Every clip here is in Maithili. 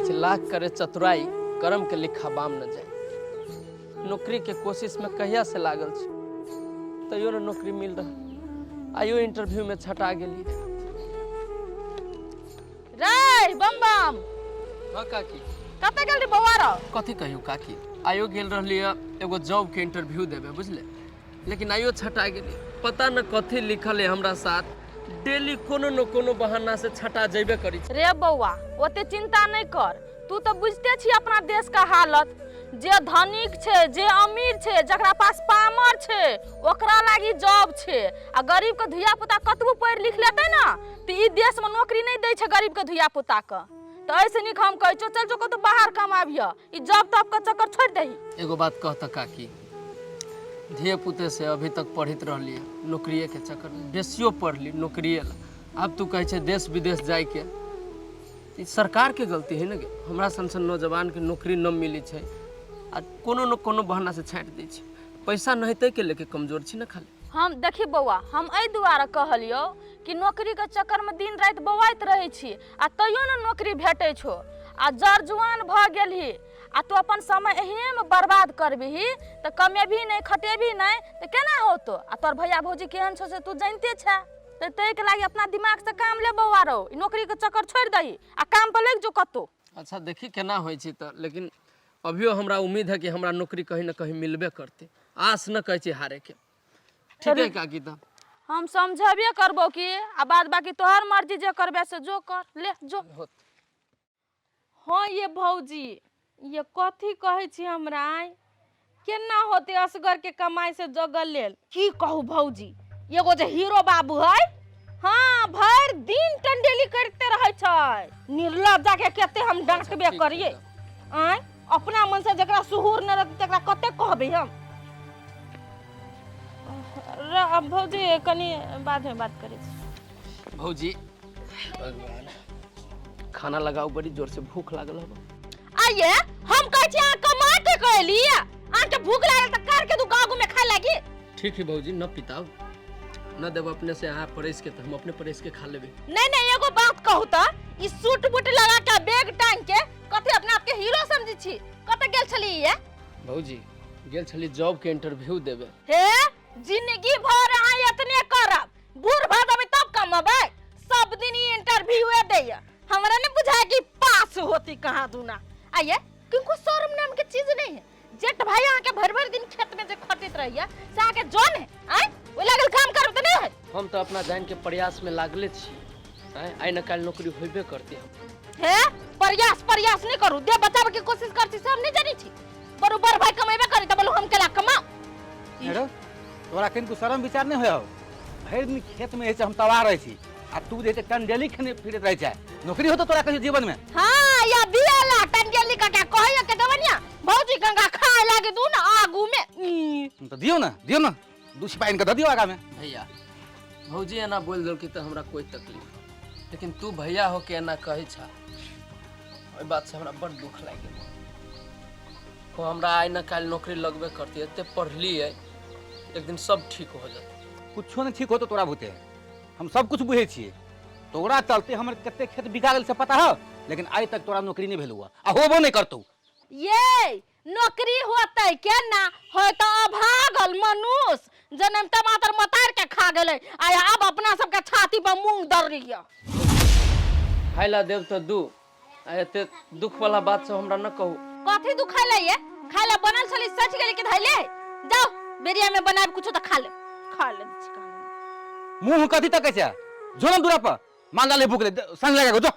कहै छै लाख करे चतुराई करम के लिखा बाम न जाए। नौकरी के कोशिश में कहिया से लागल छी, तैयो न नौकरी मिल रहल। आइयो इंटरव्यू में छटा गेली। रे बम बम। हाँ काकी। कतऽ गेल रे बौआ रो? कथी कहियो काकी, आइयो गेल रहली है एगो जॉब के इंटरव्यू देबे बुझले, लेकिन आइयो छटा गेली। पता न कथी लिखल है हमरा साथ, डेली कोनो न कोनो बहाना से छटा जेबे करी छी। रे बौआ ओते चिंता नहीं कर, तू तो बुझते छी अपना देश का हालत। जे धनिक छे, जे अमीर छे, जकरा पास पामर छे, ओकरा लागी जॉब छे। आ गरीब के धिया पुता कतबो पढ़ि लिख लेतै ना तो ई देश में नौकरी नहीं दै छे गरीब के धिया पुता के। तो ऐसे निक हम कहै छौ चल जो कतौ बाहर कमाबिह, ई जॉब तॉब के चक्कर छोड़ दही। एगो बात कह त काकी, धिया पुते से अभी तक पढ़ित रहली है नौकरिए के चक्कर में, बेसियो पढ़ली नौकरिए ला। अब तू कहै छे देश विदेश जाय के, ई सरकार के गलती है ना गे, हमरा सन सन नौजवान के नौकरी न मिली छे आ कोनो न कोनो बहाना से छांटि दै छे। पैसा नहीं तै के लेके कमजोर छी ना खाली। हम देखी बौआ, हम एहि दुआरे कहलियौ कि नौकरी के चक्कर में दिन राति बौआइत रहै छी आ तैयो न नौकरी भेटै छौ। आ जर जुआन भऽ गेलही आ तू अपन समय एहिने में बर्बाद करबिही तऽ कमेबही नहि खटेबही नहि तऽ केना होतो। आ तोहर भैया भौजी केहन छौ से तू जानिते छे, तऽ ताहिके लागि अपना दिमाग से काम ले बौआ रौ, ई नौकरी के चक्कर छोड़ि दही आ काम पर लागि जो कतौ। अच्छा देखी केना होइ छै तऽ, लेकिन अभियो हमरा उम्मीद है कि हमरा नौकरी कहीं न कहीं मिलबे करतै, आस न कहै छी हारे के। ठीक है काकी तऽ हम समझेबे करबो कि, आ बाद बाकी तोहर मर्जी जे करबे से जो कर ले जो। होत। हाँ ये भौजी, ये कथी कहै छी हमरा आइ? केना होतै असगर के कमाई से जगल लेल? की कहू भौजी, एगो जे हीरो बाबू है, हाँ भरि दिन टंडेली करते रहै छै। निर्लज्जा के कते हम डांटबे ठीक करिए। है। आँय अपना मन से जकरा सुहूर न रहतै तकरा कते कहबै हम। र अब भौजी कनी बाद में बात करै छी। भौजी भगवान खाना लगाओ, बड़ी जोर से भूख लागल हबो। आइए हम कहै छी अहाँ कमा के कहली, अहाँ के भूख लागल त कार के दू आगू में खाए लागी। ठीक है भौजी, न पिताओ न देब अपने से, अहाँ परसि के त हम अपने परसि के खा लेबे। नहीं नहीं एगो बात कहू त, ई सूट बूट लगा के बैग टांग के कथी अपना आप के हीरो समझी छी? कत गेल छली ये? भौजी गेल छली जॉब के इंटरव्यू देबे। हे जिंदगी भर अहाँ एतने करब, बूढ़ भ जेबै तब कमेबै। सब दिन ई इंटरव्यूए दैया, हमरा नहीं बुझाय कि पास होती कहाँ दूना। आइए किनको शर्म नाम के चीज नहीं है। जेठ भाई अहाँ के भर भर दिन खेत में जे खटैत रहिया से अहाँ के जन है, आँय ओहि लागल काम करब त नहीं है। हम तो अपना जान के प्रयास में लागले छी, आँय आइ न काल्हि नौकरी होबे करती हम। हे प्रयास प्रयास नहीं करू, दे बचावे के कोशिश करती से हम नहीं जानी छी। बरोबर भाई कमेबे करी त बोलू हम केला कमाओ। हेरो तोरा कनिको शरम विचार नहीं होय? भरि दिन खेत में हम तबाह रहै छी आ तू जे छै टंडेली खेने फिरैत रहै छै। नौकरी होतो तोरा कहियो जीवन में? हाँ या दियाला टंडेली का क्या कहैया के देवनिया भौजी गंगा खाए लागे दू ना आगू में। ई। तो दियो ना, दियो ना दू सिपाही इनका दऽ दियो आगा में। भैया भौजी एना बोल देलकी तऽ हमरा कोई तकलीफ, लेकिन तू भैया हो के एना कहै छा ओहि बात से हमरा बड़ दुख लागि गेल। हो हमरा आइ न काल्हि नौकरी लगबे करती, एते पढ़लियै एक दिन सब ठीक हो जेतै। कुछो नहीं ठीक होतो तोरा भूते, हम सब कुछ बुझै छियै। तोरा चलते हमर कते खेत बिका गेल से पता हो, लेकिन आइ तक तोरा नौकरी नहीं भेलौ आ होबो नहीं करतौ। ये नौकरी होतै केना? होय तऽ अभागल मनुष्य जनम टमाटर मतार के खा गेलै आ अब अपना सबके छाती पर मूंग दर्रीया। खाय ला देब तऽ दू, आ एते दुख वाला बात सब हमरा न कहू। कथी दुखाइले ये? खाय ला बनल छली सच गेली कि धैले? जाओ बेरिया में बनाब कुछो तऽ खा ले। खा ले छी कान। मुंह कथी तकै छै? जो ना दूरा पर माल डाले भूख ले संग लगा जो।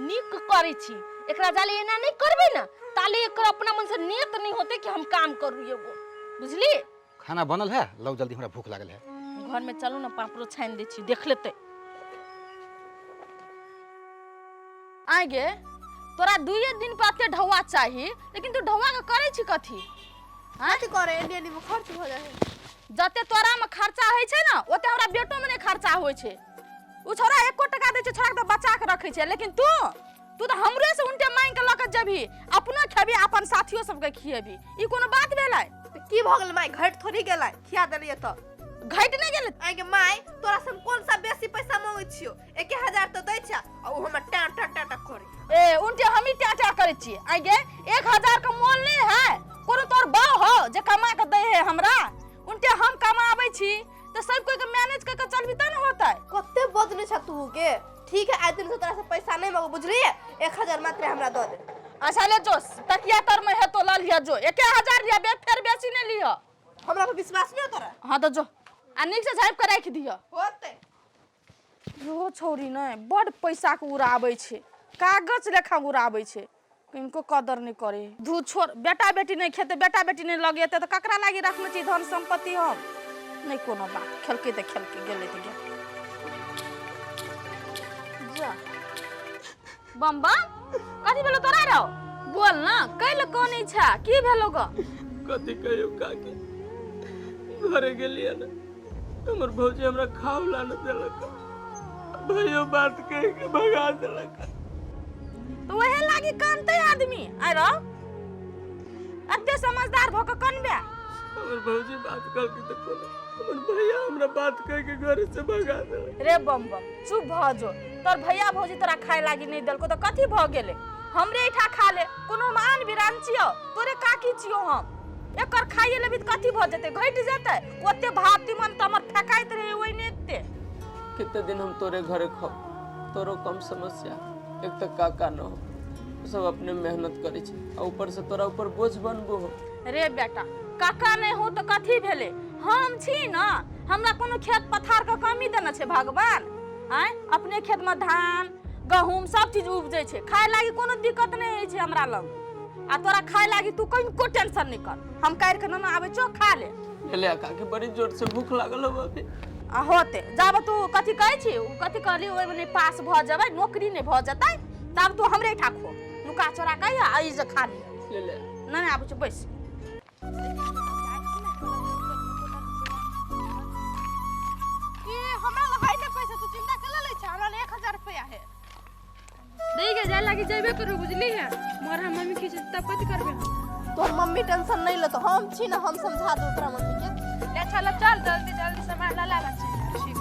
नीक करै छी एकरा, जाले एना नहीं करबै ना ताले एकर अपना मन से नेत नहीं होते कि हम काम करू एगो, बुझली? खाना बनल है लौ जल्दी, हमरा भूख लागल है। घर में चलू ना, पापड़ो छानि दै छी देख लेते। आगे तोरा दुइये दिन पर एते ढौआ चाही, लेकिन तू ढौआ के करै छी कथी? कथी करे, एने एने में खर्च भऽ जाइ है। जते तोरा में खर्चा होइ छै ना ओते हमरा बेटो में नहीं खर्चा होइ छै। उ छोरा एको टका दै छै छोरा के तऽ बचा के रखै छै, लेकिन तू तू तऽ हमरे से उनटे मांगि के लऽ के जेबही, अपनो खेबही अपन साथियो सबके खिएबही। ई कोनो बात भेलै? तऽ की भऽ गेलै माय, घटि थोड़ी गेलै खिया देलियै तऽ। घटि नहि गेलै? आइ गे माय, तोरा से हम कोन सा बेसी पैसा मांगै छियौ? 1000 तऽ दै छै आ ओ हमर टां टां टां टां करे। ए उनटे हमही टां टां करै छियै। आइ गे 1000 के मोल नहि है? कोनो तोर बाउ हो जे कमा के दै है हमरा? उनटे हम कमाबै छी तऽ सब कोई के मैनेज कऽ के चलबी तब ने होतै। कते बदले छ तू के। ठीक है, आइ दिन से तोरा से पैसा नहीं मांगो, बुझलिए? 1000 मात्र हमरा दऽ दे। अच्छा ले जो, तकिया तर में है तो ल लिह जो, 1000 लिह, बे फेर बेसी नहीं लिह। हमरा पर विश्वास नहीं हो तोरा? हाँ तो जो, आ नीक से झाँपि के राखि दिह। होतै। यो छौरी नहि बड पैसा के उड़ाबै छै, कागज लेखा उड़ाबै छै, किनको कदर नहीं करे। धू छोड़, बेटा बेटी नहीं खेते, बेटा बेटी नहीं लगेते तऽ ककरा लागी रखने छी धन संपत्ति हम? नहीं कोनो बात, खेलकै तऽ खेलकै, गेलै तऽ गेल। जा बम बम, कथी भेलो तोरा रौ? बोल ना, कैल कोनी छा, की भेलो ग? कथी कहियो काकी, घरे गेलियै ने हमर भौजी हमरा खाव ला न देलक, भैयो बात कह के भगा देलक। तो वहे लागी कानते आदमी। आइ रौ एते समझदार भऽ के कनबे? हमर भौजी बात कहलकै तऽ कोनो, हमर भैया हमरा बात कह के घरे से भगा देलक। रे बम बम चुप भऽ जो, तोर भैया भौजी तोरा खाय लागी नहीं देलको तऽ कथी भऽ गेलै? हमरे एहिठा खा ले, कोनो हम आन बिरान छियौ, तोरे काकी छियौ हम। एकर खाइए लेबही तऽ कथी भऽ जेतै? घटि जेतै? ओते भात तीमन तऽ हमर फेकाइत रहै ओहिने एते। कितने दिन हम तोरे घरे खाउ, तोरो कम समस्या। एक तऽ काका न हो, सब अपने मेहनत करै छै आ ऊपर से तोरा ऊपर बोझ बनबो हो। रे बेटा, काका नहीं हो तऽ कथी भेलै? हम छी न, हमरा कोनो खेत पथार के कमी देने छै भगवान? आँय, अपने खेत में धान गहूम सब चीज उपजै छै, खाय लागी कोनो दिक्कत नहीं होइ छै हमरा लग। आ तोरा खाय लागी तू कनिको टेंशन नहीं कर, हम काटि के नेने आबै छियौ, खा ले। ले ले काकी, बड़ी जोर से भूख लागल हो अभी। आ होते जाब तू कथी कहै छी, ओ कथी कहली, ओहिमे नहि पास भऽ जेबै, नौकरी नहि भऽ जेतै तब तू हमरे एहिठाम खो, नुका चोरा के आ ई जे खा लिअ। ले ले। नहि आबै छै, बैस। ई हमरा लग है ने पैसा, तू चिंता के लै छै, हमरा लग 1000 रुपया है। देई के जाय लागी जेबे करू, बुझली है? मोर हम मम्मी खींच तब कथी करबे हम? तोहर मम्मी टेंशन नहीं लेतो, हम छी ना, हम समझा दू तोरा मम्मी के। ले चल चल जल्दी जल्दी सामान ला ला बच्चे। ठीक।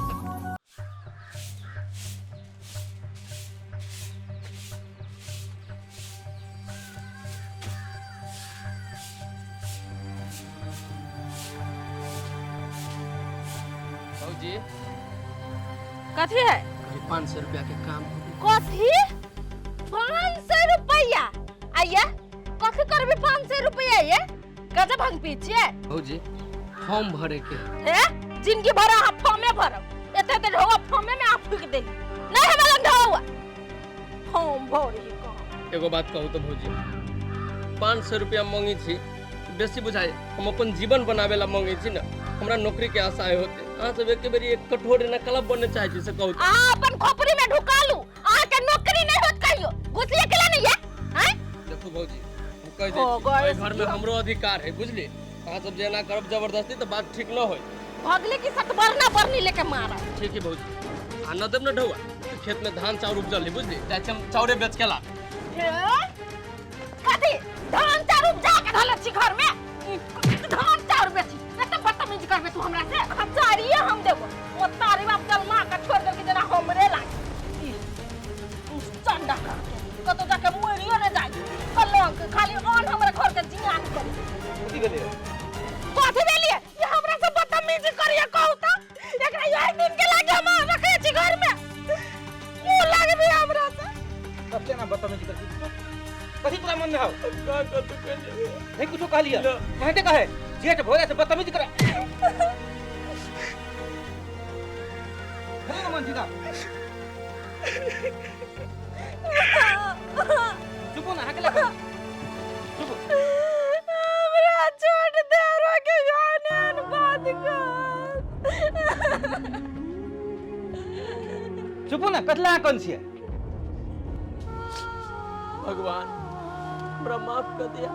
भौजी कथी है? 500 रुपया के काम। कथी 500 रुपया? आइया कथी करबी 500 रुपया? ये गजब भंग पी छियै। भौजी फॉर्म भरे के है। जिंदगी भर अहाँ फॉर्मे भरब, एते एते ढौआ फॉर्मे में आप फूक देली, नहीं हमरा लग ढौआ फॉर्म भरी कहाँ। एगो बात कहू तो भौजी, 500 रुपया मांगे छी बेसी बुझाय, हम अपन जीवन बनावे ला मांगे छी ना, हमरा नौकरी के आशा है होते। अहाँ सब एक बेरी एक कठोर ना क्लब बनने चाहे छी से कहू। अहाँ अपन खोपड़ी में ढुका लू, अहाँ के नौकरी नहीं होत कहियो, घुसिए के नहीं है? हैं? देखू भौजी, हम कह दै छी, एहि घर में हमरो अधिकार है, बुझली? अहाँ सब जेना करब जबरदस्ती तो बात ठीक न होई। भगली की सतबरना बरनी लेके मारा। ठीक है भौजी, आ न देब न ढौआ तो खेत में धान चाउर उपजल है, बुझली? जाइ छी हम चाउरे बेच के ला। कथी धान चाउर उपजा के धले छी घर में? धान चाउर बेची एते बदतमीजी करबे तू हमरा से? खचारिए हम देबो, ओ तारी बाप जलमा के छोड़ देलकी जेना हमरे लागी। चंडा करके कतौ जाके मरियो ने जाय, कलंक खाली अन्न हमरा घर के जियान करी। कथी भेलै? कथी भेलिए? ये हमरा से बदतमीजी करिए कहू त, एकरा यही दिन के लागे हम रखे छी घर में, मुंह लागबे हमरा से। कते ना बदतमीजी कर छी, कथी तोरा मन में हौ? का कथी कहलिए? नहीं कुछो कहलिए, कहते कहे जेठ भोरे से बदतमीजी करे। ना मन सीधा चुप ना, हकला चुप। हमरा छोड़ दे रो के जाने बात कर। चुप ना, कतला कोन छियै? भगवान हमरा माफ कर दिया,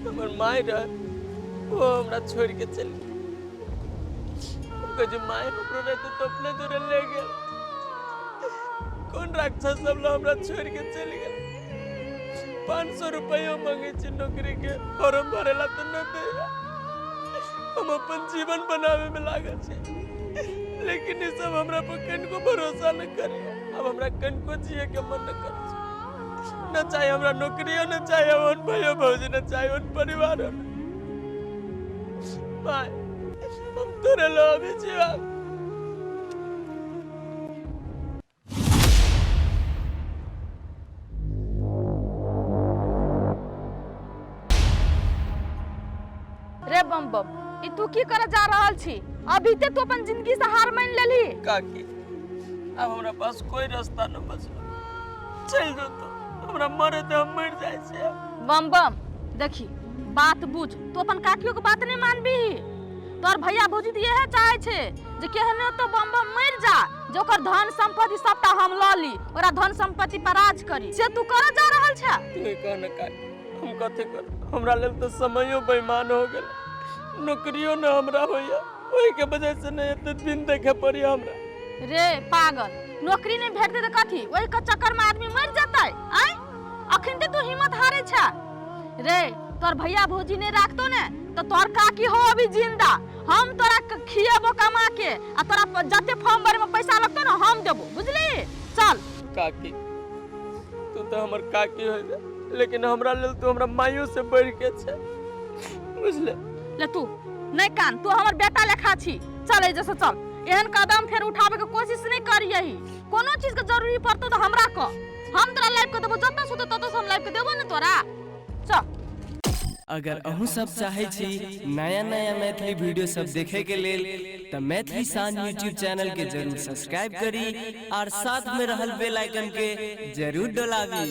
हमर माय रहे वो हमरा छोड़ के चल गेल। माय हमरो रहते तो अपने दूरे ले गेल, कौन राक्षस सब ला हमरा छोड़ के चल गेल। 500 रुपया मांगे छी नौकरी के फॉर्म भरेला तो न दे। हम अपन जीवन बनावे में लागल छी, लेकिन ई सब हमरा पर कनिको भरोसा न करिए। अब हमरा कनिको जिए के मन न करे छै। न चाहे हमरा नौकरियो, न चाहे ओहन भैयो भौजी, न चाहे ओहन परिवारो। माय, हम तोरे लो अभी जीवा। रे बम बम, ई तू की करे जा रहल छी? अभी ते तू अपन जिंदगी से हार मान लेली। काकी, अब हमरा पास कोई रास्ता न बचल। चल जो तो हमरा मरे तो हम मर जाए छे। बम बम देखी, बात बुझ, तू अपन काकियो के बात नहीं मानबी। तोर भैया भौजी तऽ इएह चाहे छै जे केहनो तो बम बम मरि जा, जे ओकर धन संपत्ति सबटा हम लऽ ली, ओकरा धन संपत्ति पर राज करी। से तू करऽ जा रहल छै? तू कह न काकी, हम कथी करू? हमरा लेल तो समयो बेईमान हो गेल, नौकरियो न हमरा होइया, ओहि के वजह से नहीं एते दिन देखे पड़ी हमरा। रे पागल, नौकरी नहीं भेटतै तऽ कथी ओहि के चक्कर में आदमी मरि जेतै? आँय, अखन ते तू हिम्मत हारे छै। रे तोर भैया भौजी नहीं राखतो ने तो तोर काकी हो अभी जिंदा। हम तोरा खिएबो कमा के, आ तोरा जते फॉर्म भरे में पैसा लगतो ना हम देबो, बुझली? चल। काकी, तू तो हमर काकी हो जा, लेकिन हमरा लेल तू हमरा माइयो से बढ़ के छै, बुझले? ले तू नहीं कान, तू हमर बेटा लेखा छी। चल एजे से चल, एहन कदम फेर उठावे के कोशिश नहीं करियही। कोनो चीज के जरूरी पड़तो तो हमरा कह, हम तोरा लाइफ के देबो, जतऽ सुतौ ततऽ से हम लाइफ के देबो ने तोरा। चल। अगर अहूँ सब चाहे छी नया नया मैथिली वीडियो सब देखे के लेल त मैथिली शान यूट्यूब चैनल के जरूर सब्सक्राइब करी और साथ में रहल बेल आइकन के जरूर डोलाबी।